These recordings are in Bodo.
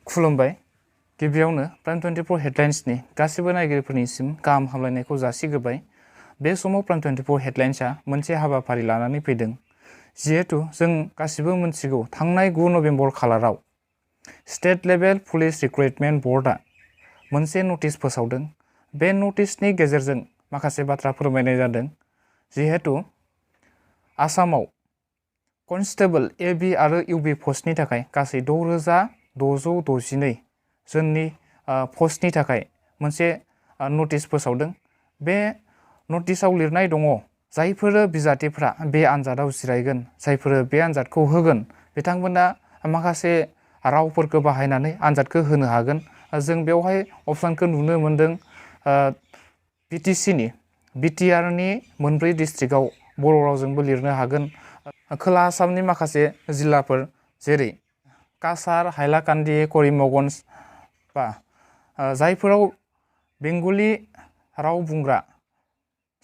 खुलुमबाय गिबियावनो प्राइम 24 हेडलाइन्सनि गासिबो नायगिरिफोरनिसिम गाहाम हामलायनायखौ जासिग्रोबाय। बे समाव प्राइम 24 हेडलाइन्सआ मोनसे हाबाफारि लानानै फैदों। जिहेतु जों गासिबो मिथिगौ थांनाय 9 नभेम्बर खालाराव स्टेट लेभेल पुलिस रिक्रुटमेन्ट बर्डआ मोनसे नटिस फोसावदों। बे नटिसनि गेजेरजों माखासे बाथ्रा फोरमायनाय जादों। जिहेतु आसामाव कनस्टेबल एबि आरो इउबि पस्टनि थाखाय गासै 6,662 जोंनि पस्टनि थाखाय मोनसे नटिस फोसावदों। बे नटिसआव लिरनाय दङ जायफोर बिजाथिफ्रा बे आनजादाव जिरायगोन, जायफोर बे आनजादखौ होगोन, बिथांमोना माखासे रावफोरखौ बाहायनानै आनजादखौ होनो हागोन। जों बेवहाय अपसनखौ नुनो मोन्दों बिटिआरनि मोनब्रै डिस्ट्रिक्टआव बर' रावजोंबो लिरनो हागोन। खोला आसामनि माखासे जिल्लाफोर जेरै काछार, हाइलाकान्दि, करिमगन्ज बा जायफोराव बेंगलि राव बुंग्रा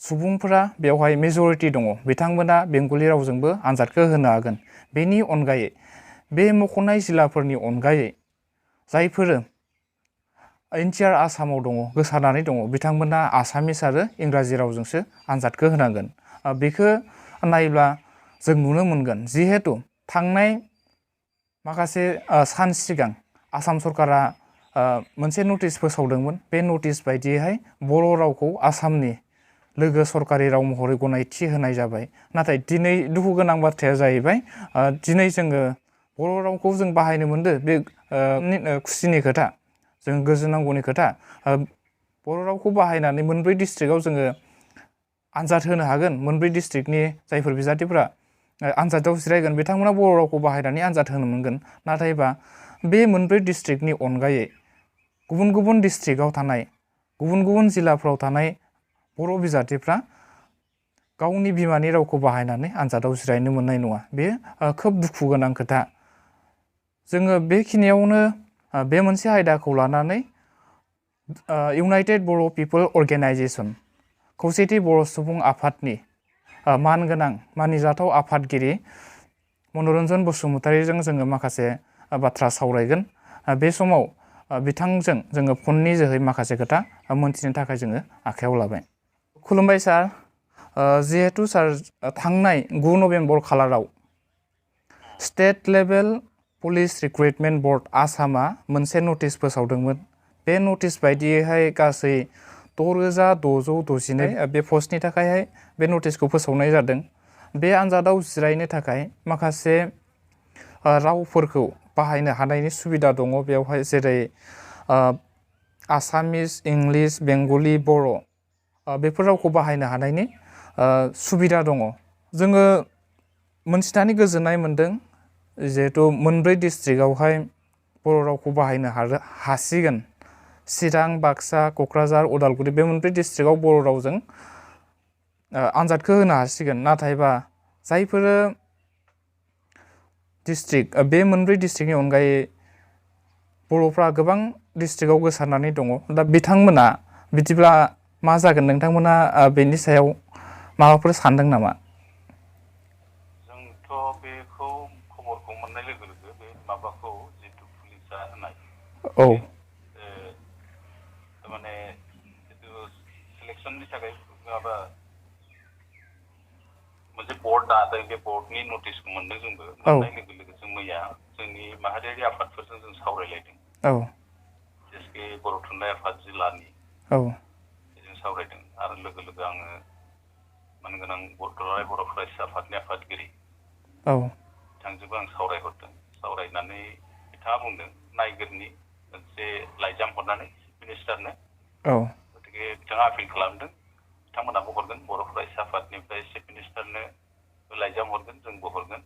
सुबुंफोरा बेवहाय मेजरिटि दङ, बिथांमोना बेंगलि रावजोंबो आनजादखौ होनो हागोन। बेनि अनगायै बे मख'नाय जिल्लाफोरनि अनगायै जायफोर एनटिआर आसामाव दङ, गोसारनानै दङ, बिथांमोना आसामिस आरो इंराजि रावजोंसो आनजादखौ होनांगोन। बेखौ नायोब्ला जों नुनो मोनगोन जिहेतु थांनाय माखासे सान सिगां आसाम सरकारा मोनसे नटिस फोसावदोंमोन। बे नटिस बायदियैहाय बर' रावखौ आसामनि लोगो सरकारि राव महरै गनायथि होनाय जाबाय। नाथाय दिनै दुखु गोनां बाथ्राया जाहैबाय दिनै जोङो बर' रावखौ जों बाहायनो मोनदों, बे खुसिनि खोथा, जों गोजोननांगौनि खोथा। बर' रावखौ बाहायनानै मोनब्रै डिस्ट्रिक्टआव जोङो आनजाद होनो हागोन। मोनब्रै डिस्ट्रिक्टनि जायफोर बिजाथिफ्रा आनजादाव जिरायगोन, बिथांमोना बर' रावखौ बाहायनानै आनजाद होनो मोनगोन। नाथायबा बे मोनब्रै डिस्ट्रिक्टनि अनगायै गुबुन गुबुन डिस्ट्रिक्टआव थानाय, गुबुन गुबुन जिल्लाफ्राव थानाय बर' बिजाथिफ्रा गावनि बिमानि रावखौ बाहायनानै आनजादाव जिरायनो मोननाय नङा। बे खोब दुखु गोनां खोथा। जोङो बेखिनियावनो बे मोनसे आयदाखौ लानानै इउनाइटेड बर' पिपल अर्गेनाइजेसन, खौसेथि बर' सुबुं आफादनि मानगोनां मानिजाथाव आफादगिरि मनरन्जन बसुमतारीजों जोङो माखासे बाथ्रा सावरायगोन। बे समाव बिथांजों जोङो फननि जोहै माखासे खोथा मोनथिनो थाखाय जोङो आखायाव लाबाय। खुलुमबाय सार। जिहेतु सार थांनाय 9 नभेम्बर खालाराव state level police recruitment board आसामा मोनसे नटिस फोसावदोंमोन। बे नटिस बायदियैहाय गासै 6,662 बे पस्टनि थाखायहाय बे नटिसखौ फोसावनाय जादों। बे आनजादाव जिरायनो थाखाय माखासे रावफोरखौ बाहायनो हानायनि सुबिदा दङ बेवहाय, जेरै आसामिस, इंलिस, बेंगलि, बर' बेफोर रावखौ बाहायनो हानायनि सुबिदा दङ। जोङो मोनथिनानै गोजोननाय मोन्दों जिहेथु मोनब्रै डिस्ट्रिक्टआवहाय बर' रावखौ बाहायनो हासिगोन। चिरां, बाक्सा, क'क्राझार, उदालगुरि बे मोनब्रै डिस्ट्रिक्टआव बर' रावजों आनजादखौ होनो हासिगोन। नाथायबा जायफोर डिस्ट्रिक्ट, बे मोनब्रै डिस्ट्रिक्टनि अनगायै बर'फ्रा गोबां डिस्ट्रिक्टआव गोसारनानै दङ। दा बिथांमोना बिदिब्ला मा जागोन? नोंथांमोना बेनि सायाव माबाफोर सानदों नामा? जोंथ' बेखौ खबरखौ मोननाय लोगो लोगो बे माबाखौ जितु पुलिसा होनाय, औ, माने जितु सिलेक्सननि थाखाय माबा मोनसे बर्ड दादों, बे बर्डनि नटिसखौ मोनदों जोंबो। मोननाय लोगो लोगो जों मैया जोंनि माहारियारि आफादफोरजों जों सावरायलायदों। जेसके बर' थुनलाइ आफाद जिल्लानि जों सावरायदों आरो लोगो लोगो आङो मानगोनां दुलाराय बर' फरायसा आफादनि आफादगिरि बिथांजोंबो आं सावरायहरदों। सावरायनानै बिथाङा बुंदों नायगिरनि मोनसे लाइजाम हरनानै चिफ मिनिस्टारनो। गतिके बिथाङा आपिल खालामदों, बिथांमोनाबो हरगोन, बर' फरायसा आफादनिफ्राय चिफ मिनिस्टारनो लाइजाम हरगोन, जोंबो हरगोन।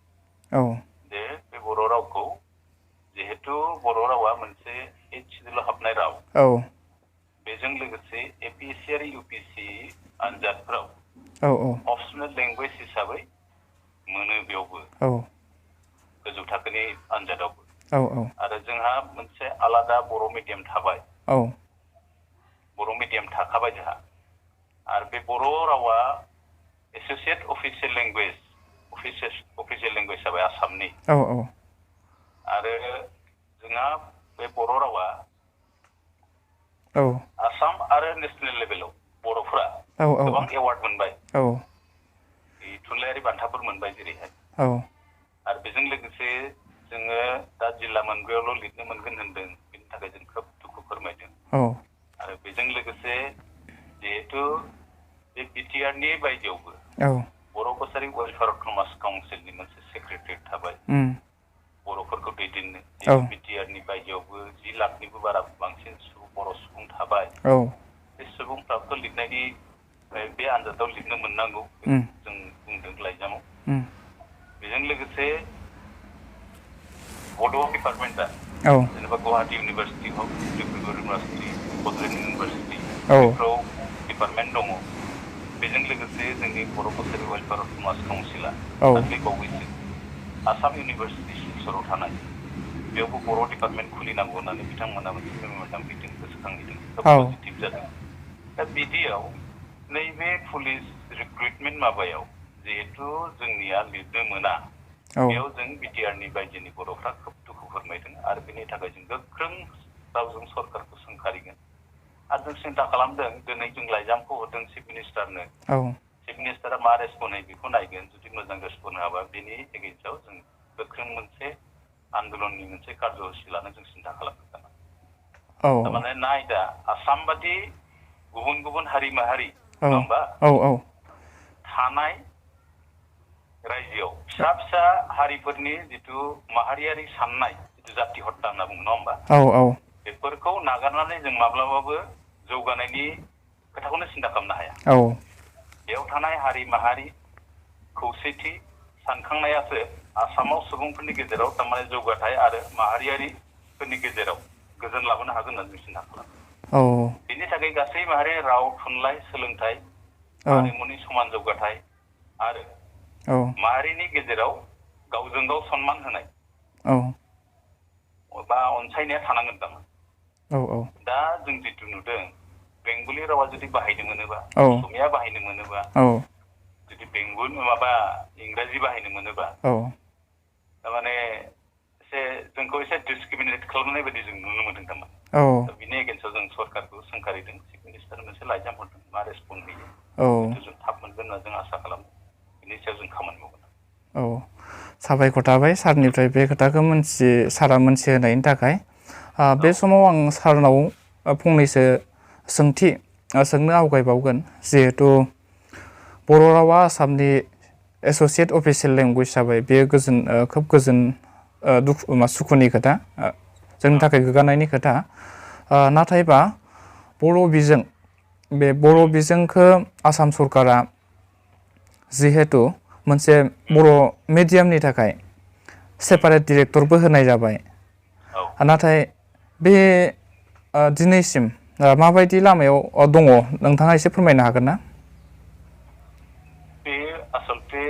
जे बे बर' रावखौ, जिहेतु बर' रावा मोनसे 8 सिडिउलाव हाबनाय राव, बेजों लोगोसे एपिएससि आरो इउपिएससि आनजादफ्राव अपसनेल लेंगुवेज हिसाबै मोनो बेयावबो, गोजौ थाखोनि आनजादावबो। आरो जोंहा मोनसे आलादा बर' मिडियाम थाबाय, बर' मिडियाम थाखाबाय जोंहा। आरो बे बर' रावा एस'सियेट अफिसियेल लेंगुवेज जाबाय आसामनि। आरो जोंहा बे बर' रावा आसाम आरो नेसनेल लेभेलाव बर'फोरा गोबां एवार्ड मोनबाय, थुनलाइयारि बान्थाफोर मोनबाय जेरैहाय, आरो बेजों लोगोसे जोङो दा जिल्ला मोनब्रैयावल' लिरनो मोनगोन होनदों, बेनि थाखाय जों खोब दुखु फोरमायदों। आरो बेजों लोगोसे जिहेतु बे बिटिआरनि बायजोआवबो बर' कसारि वेलफेयार समाज काउन्सिलनि मोनसे सेक्रेटारि थाबाय बर'फोरखौ दैदेननो, बिटिआरनि बायजोआवबो 10 लाखनिबो बारा बांसिन बर' सुबुं थाबाय, बे सुबुंफ्राबो लिरनायनि बे आनजादाव लिरनो मोननांगौ जों बुंदों लाइजामाव। बेजों लोगोसे बड' डिपार्टमेन्टआ जेनेबा गुवाहाटी इउनिभार्सिटि हक, डिब्रुगड़ इउनिभार्सिटि, बड'लेण्ड इउनिभार्सिटि बेफोराव डिपार्टमेन्ट दङ। बेजों लोगोसे जोंनि बर' कसारि वेलफेयार समाज काउन्सिला दाख्लै बावैसो आसाम इउनिभार्सिटि सिलचराव थानाय बेयावबो बर' डिपार्टमेन्ट खुलिनांगौ होननानै बिथांमोना मोनसे मेम'रेन्डाम हैदों, गोसोखांहैदों, खोब पजिटिभ जादों। दा बिदियाव नैबे पुलिस रिक्रुइटमेन्ट माबायाव जिहेतु जोंनिया लिरनो मोना, बेयाव जों बिटिआरनि बायजोनि बर'फ्रा खोब दुखु फोरमायदों आरो बेनि थाखाय जों गोख्रों रावजों सरकारखौ सोंखारिगोन। आरो जों सिन्था खालामदों, दिनै जों लाइजामखौ हरदों चिफ मिनिस्टारनो, चिफ मिनिस्टारा मा रेसपन्ड होयो बेखौ नायगोन। जुदि मोजां रेसपन्ड होआबा बेनि एगेन्स्टआव जों गोख्रों मोनसे आन्दलननि मोनसे कार्यसुचि लानो जों सिन्था खालामदों। थारमाने नायदा आसाम बादि गुबुन गुबुन हारि माहारि नङा होमबा थानाय रायजोआव फिसा फिसा हारिफोरनि जिथु माहारियारि साननाय, जिथु जाति हत्या होनना बुङो नङा होमबा, बेफोरखौ नागारनानै जों माब्लाबाबो जौगानायनि खोथाखौनो सिन्था खालामनो हाया। बेयाव थानाय हारि माहारि खौसेथि सानखांनायासो आसामाव सुबुंफोरनि गेजेराव थारमाने जौगाथाय आरो माहारियारिफोरनि गेजेराव गोजोन लाबोनो हागोन होननानै जों सिन्था खालामो। बेनि थाखाय गासै माहारियारि राव, थुनलाइ, सोलोंथाइ, हारिमुनि समान जौगाथाय आरो माहारिनि गेजेराव गावजों गाव सनमान होनाय बा अनसायनाया थानांगोन थारमाने। दा जों जिथु नुदों, बेंगलि रावा जुदि बाहायनो मोनोबा, असमिया बाहायनो मोनोबा, जुदि इंराजि बाहायनो मोनोबा, थारमाने जोंखौ एसे डिसक्रिमिनेट खालामनाय बायदि जों नुनो मोनदों थारमाने। बिनि एगेन्स्टआव जों सरकारखौ सोंखारिदों, चिफ मिनिस्टार मोनसे लाइजाम हरदों, मा रेसपन्ड होयो जों थाब मोनगोन होनना जों आसा खालामो। बिनि सायाव जों खामानि मावगोन। साबायखर थाबाय सारनिफ्राय बे खोथाखौ सारा मोनथिहोनायनि थाखाय। बे समाव आं सारनाव फंनैसो सोंथि सोंनो आवगायबावगोन, जिहेथु बर' रावा आसामनि एस'सियेट अफिसियेल लेंगुवेज जाबाय, बेयो खोब सुखुनि खोथा, जोंनि थाखाय गोग्गानायनि खोथा। नाथायबा बर' बिजों, बे बर' बिजोंखौ आसाम सरकारा जिहेतु मोनसे बर' मिडियामनि थाखाय सेपारेट डिरेक्टरबो होनाय जाबाय, नाथाय बे दिनैसिम माबायदि लामायाव दङ नोंथाङा एसे फोरमायनो हागोन ना? बे आसलथे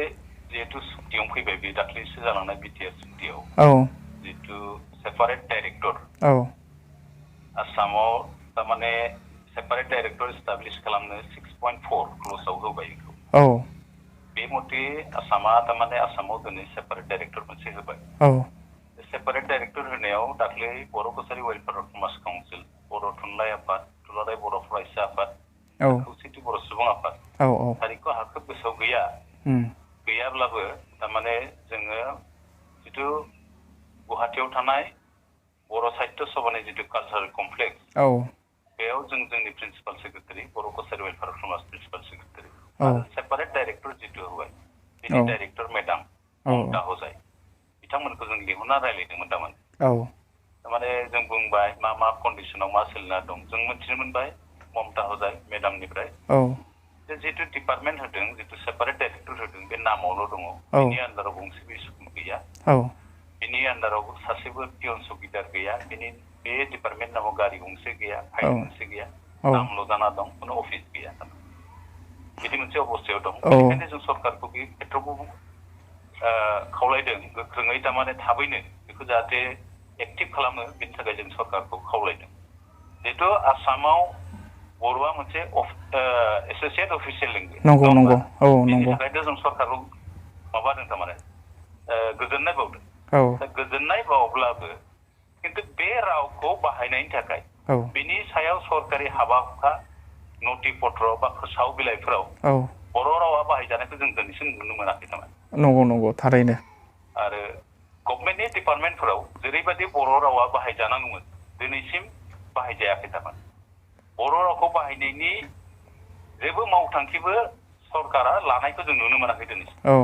जिहेतु सुक्तियाव फैबाय, बे दाख्लैसो जालांनाय बिटिआर सुक्तियाव जिहेतु सेपारेट डाइरेक्टर आसामाव थारमाने सेपारेट डाइरेक्टर एस्टाब्लिश खालामनो 6.4 क्ल'जआव होबाय बेखौ। बे मथे आसामा थारमाने आसामाव दिनै सेपारेट डाइरेक्टर मोनसे होबाय। सेपारेट डाइरेक्टर होनायाव दाख्लै बर' कसारि वेलफेयार समाज काउन्सिल, बर' थुनलाइ आफाद, दुलाराय बर' फरायसा आफाद, खौसेथि बर' सुबुं आफाद, थारिखखौ हाखौ गोसोआव गैयाब्लाबो थारमाने जोङो जिथु गुवाहाटीयाव थानाय बर' साहित्य सभानि जिथु कालचारेल कमप्लेक्स, बेयाव जोंनि प्रिन्सिपाल सेक्रेटारि, बर' कसारि वेलफेयार समाज प्रिन्सिपाल सेक्रेटारि आरो सेपारेट डाइरेक्टर जिथु होबाय, बिनि डाइरेक्टर मेडाम ममता हजाय, बिथांमोनखौ जों लिंहरना रायज्लायदोंमोन थारमाने। थारमाने जों बुंबाय मा मा कन्डिसनाव मा सोलिना दं, जों मिथिनो मोनबाय ममता हजाय मेडामनिफ्राय जिथु डिपार्टमेन्ट होदों, जिथु सेपारेट डाइरेक्टर होदों, बे नामावल' दङ, बिनि आन्दाराव गंसेबो स्कुल गैया, बिनि आन्दाराव सासेबो पियन चौकिदार गैया, बे डिपार्टमेन्ट नामाव गारि गंसे गैया, फाइल मोनसे गैया, नामल' जाना दं, खुनु अफिस गैया, बिदि मोनसे अबस्थायाव दं। बेनिखायनो जों सरकारखौ बे खेत्रखौ खावलायदों, गोख्रोङै थारमाने थाबैनो बेखौ जाहाथे एक्टिभ खालामो, बेनि थाखाय जों सरकारखौ खावलायदों। जिहेतु आसामाव बर'आ मोनसे एस'सियेट अफिसियेल लेंगुवेज, बेनि थाखायथ' जों सरकारखौ माबादों थारमाने गोजोननाय बावदों। दा गोजोननाय बावब्लाबो खिन्थु बे रावखौ बाहायनायनि थाखाय औ बिनि सायाव सरकारि हाबा हुखा नथि पत्र बा फोसाव बिलाइफोराव औ बर' रावा बाहायजानायखौ जों दिनैसिम नुनो मोनाखै नामा? नंगौ नंगौ थारैनो। आरो गभर्नमेन्टनि डिपार्टमेन्टफोराव जेरैबायदि बर' रावा बाहायजानांगौमोन दिनैसिम बाहायजायाखै थारमाने। बर' रावखौ बाहायनायनि जेबो मावथांखिबो सरकारा लानायखौ जों नुनो मोनाखै दिनैसिम। औ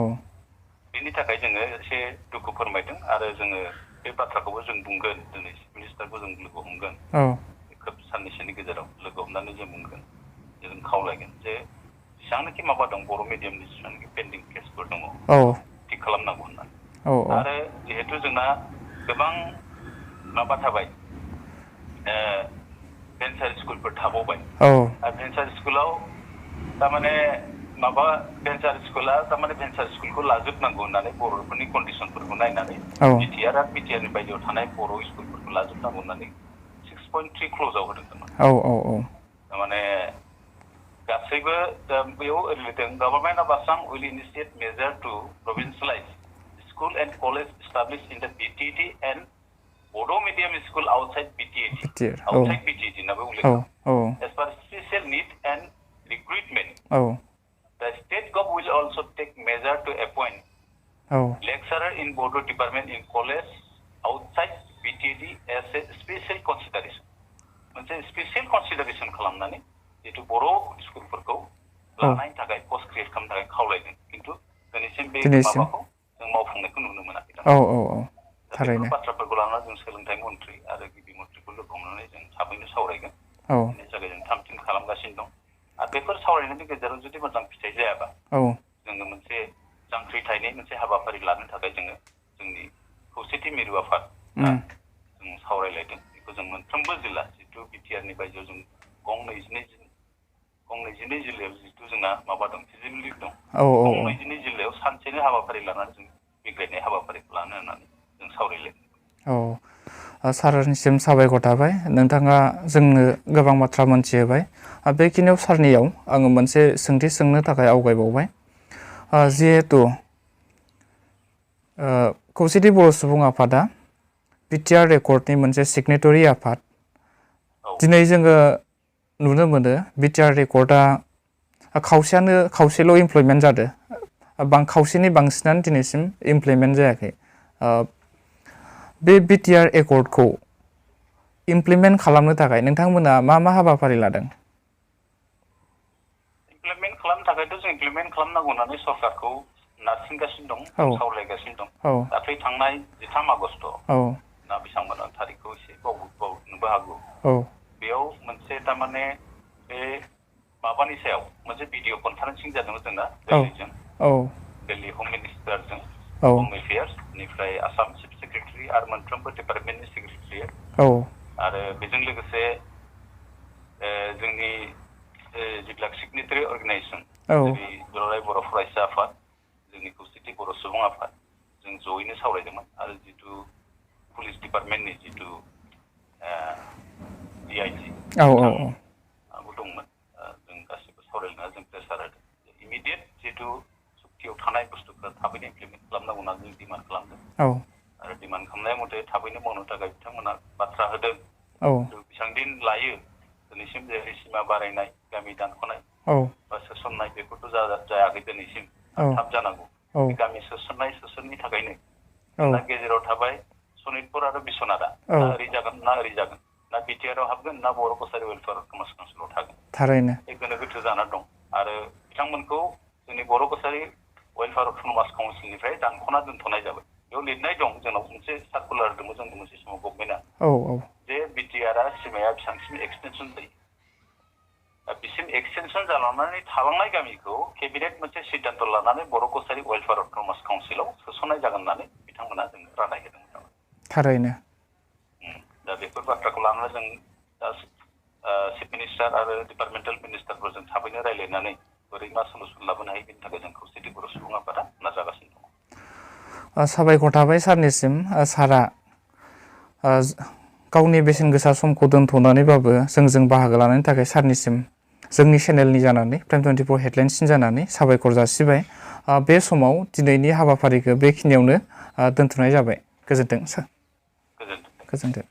बेनि थाखाय जोङो एसे दुखु फोरमायदों आरो जोङो बे बाथ्राखौबो जों बुंगोन दिनै चिफ मिनिस्टारखौ जों लोगो हमगोन। औ खोब साननैसोनि गेजेराव लोगो हमनानै जों बुंगोन जों खावलायगोन जे जेसेबांनाखि माबा दं बर' मिडियामनि जेसेबांनाखि पेन्डिं केसफोर दङ औ थिग खालामनांगौ होननानै। औ आरो जिहेथु जोंना गोबां माबा थाबाय भेन्सार स्कुलफोर थाबावबाय औ आरो भेन्सार स्कुलाव थारमाने माबा भेन्सार स्कुला थारमाने भेन्सार स्कुलखौ लाजोबनांगौ होननानै बर'फोरनि कन्डिसनफोरखौ नायनानै बिटिआर आरो बिटिआरनि बायजोआव थानाय बर' स्कुलफोरखौ लाजोबनांगौ होननानै 6.3 क्ल'जाव होदों थारमाने। औ औ औ थारमाने गासैबो बेयाव ओरै लिरदों government of Assam will initiate measure to provincialise school and college establish in the BTAD and Bodo' medium school outside BTAD outside BTAD होननाबो उल्लेख दं। As per special need and recruitment the state government will also take measure to appoint lecturer in Bodo department in college outside BTD as a special consideration. मोनसे स्पेसियेल कनसिडारेसन खालामनानै जितु बर' स्कुलफोरखौ लानायनि थाखाय पस्ट क्रिएट खालामनो थाखाय खावलायदों खिन्थु दिनैसिम बे माबाखौ जों मावफुंनायखौ नुनो मोनाखै। बेफोर बाथ्राफोरखौ लानानै जों सोलोंथाइ मन्थ्रि आरो गिबि मन्थ्रिखौ लोगो हमनानै जों थाबैनो सावरायगोन। बेनि थाखाय जों थाम थिम खालामगासिनो दं आरो बेफोर सावरायनायनि गेजेराव जुदि मोजां फिथाइ जायाबा जोङो मोनसे जांख्रिथायनि मोनसे हाबाफारि लानो थाखाय जोङो जोंनि खौसेथि मिरु आफाद जों सावरायलायदों। बेखौ जों मोनफ्रोमबो जिल्ला जितु बिटिआरनि बायजोआव जों गं 22 जिल्लायाव जितु जोंना माबा दं फिजिबिलिटि दं। गं 22 जिल्लायाव सानसेनो हाबाफारि लानानै जों बिग्रायनाय हाबाफारिखौ लानो होननानै जों सावरायलायदों। सारनिसिम साबायखर थाबाय। नोंथाङा जोंनो गोबां बाथ्रा मोनथिहोबाय। बेखिनियाव सारनियाव आङो मोनसे सोंथि सोंनो थाखाय आवगायबावबाय। जिहेतु खौसेथि बर' सुबुं आफादा बिटिआर रेकर्डनि मोनसे सिगनेटरि आफाद। दिनै जोङो नुनो मोनो बिटिआर रेकर्डआ खावसेल' इमप्लयमेन्ट जादों। खावसेनि बांसिनानो दिनैसिम इमप्लयमेन्ट जायाखै। बे बिटिआर एकर्डखौ इमप्लिमेन्ट खालामनो थाखाय नोंथांमोना मा मा हाबाफारि लादों? इमप्लिमेन्ट खालामनो थाखायथ' जों इमप्लिमेन्ट खालामनांगौ होननानै सरकारखौ नारसिनगासिनो दं, सावरायगासिनो दं। दाख्लै थांनाय 13 आगस्ट ना बेसेबांबा थारिखखौ एसे बावनोबो हागौ। बेयाव मोनसे थारमाने बे माबानि सायाव मोनसे भिडिअ कनफारेन्सिं जादोंमोन जोंना दिल्लीजों, दिल्ली हम मिनिस्टारजों हम एफेयार्स बेनिफ्राय आसाम चिफ सेक्रेटारि आरो मोनफ्रोमबो डिपार्टमेन्टनि सेक्रेटारि आरो बेजों लोगोसे जोंनि जिल्ला सिगनेटारि अर्गानाइजेसन जेरै दुलाराय बर' फरायसा आफाद, जोंनि खौसेथि बर' सुबुं आफाद जों जयैनो सावरायदोंमोन आरो जितु पुलिस डिपार्टमेन्टनि जितु DIG बिथांआबो दंमोन। जों गासिबो सावरायलायना जों प्रेसार होदों इमिडियेट जितु सुक्तियाव थानाय बुस्थुखौ थाबैनो इमप्लिमेन्ट खालामनांगौ होननानै जों डिमान्ड खालामदों आरो डिमान्ड खालामनाय मथे थाबैनो मावनो थाखाय बिथांमोना बाथ्रा होदों। बेसेबां दिन लायो दिनैसिम जेरै सिमा बारायनाय, गामि दानख'नाय बा सोसननाय बेफोरथ' जायाखै दिनैसिम, थाब जानांगौ। बे गामि सोसननायनि थाखायनो दा गेजेराव थाबाय सनितपुर आरो बिस्वनाथआ ना ओरै जागोन ना ओरै जागोन, ना बिटिआरआव हाबगोन ना बर' कसारि वेलफेयार कमार्स काउन्सिलाव थागोन। थारैनो बे गोनो गोथो जाना दं आरो बिथांमोनखौ जोंनि बर' कसारि वेलफेयार कमार्स काउन्सिलनिफ्राय दानख'ना दोनथ'नाय जाबाय। बेयाव लिरनाय दं, जोंनाव मोनसे सार्कुलार दंमोन जोंनि मोनसे समाव गभर्नमेन्टआ जे बिटिआरआ सिमाया बेसेबांसिम एक्सटेनसन जायो। बिसिम एक्सटेनसन जालांनानै थालांनाय गामिखौ केबिनेट मोनसे सिद्धान्त लानानै बर' कसारि वेलफेयार कमार्स काउन्सिलाव सोसननाय जागोन होननानै बिथांमोना जोंनो रादाय होदोंमोन। थारैनो दा बेफोर बाथ्राखौ लानानै जों दा चिफ मिनिस्टार आरो डिपार्टमेन्टेल मिनिस्टारफोरजों थाबैनो रायज्लायनानै बोरै मा सलुसन लाबोनो हायो बेनि थाखाय जों खौसेथि बर' सुबुं आफादा नाजागासिनो दङ। साबायखर थाबाय सारनिसिम। सारा गावनि बेसेन गोसा समखौ दोनथ'नानैबाबो जोंजों बाहागो लानायनि थाखाय सारनिसिम जोंनि चेनेलनि जानानै प्राइम 24 हेडलाइन्सनि जानानै साबायखर जासिबाय। बे समाव दिनैनि हाबाफारिखौ बेखिनियावनो दोनथ'नाय जाबाय। गोजोन्थों सार। गोजोन्थों।